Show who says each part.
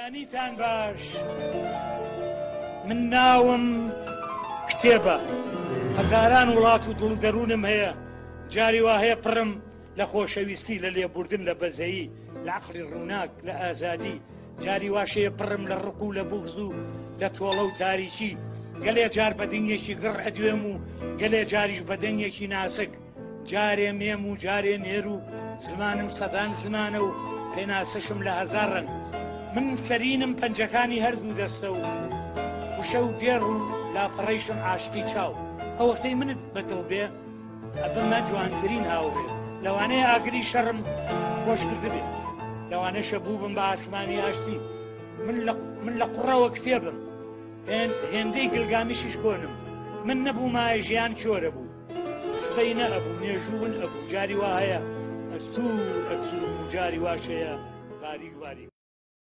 Speaker 1: بەیانیتان باش من ناوم کتێبە هەزاران وڵات و دڵ و دەروونم هەیە جاری وا هەیە پڕم لە خۆشەویستی لە لێبوردن لە بەزەیی لە عەقڵی ڕووناک لە ئازادی جاری واش هەیە پڕم لە ڕق و لە بوغز و لە تۆڵە و تاریکی گەلێ جار بە دەنگێکی گڕ ئەدوێم و گەلێ جاریش بە دەنگێکی ناسک جارێ مێم و جارێ نێر و زمانم سەدان زمانە و پێناسەشم لە هەزار ڕەنگ. من سەرینم پەنجەکانی هەردوو دەستە و وشە و دێڕ و لاپەڕەیشم عاشقی چاو. ئەو وەختەی منت بە دڵ بێ ئەبمە جوانترین هاوڕێ. لەوانەیە ئاگری شەڕم خۆش کردبێ. لەوانەشە بووبم بە ئاسمانی ئاشتی. من لە من لە قوڕەوە کتێبم. هێندەی گلگامیشیش کۆنم. من نەبوومایە ژیان کۆرە بوو. سبەی نەئەبوو مێژوو ون ئەبوو جاری وا هەیە ئەستوور ئەچووم و جاری واش هەیە باریک باریک.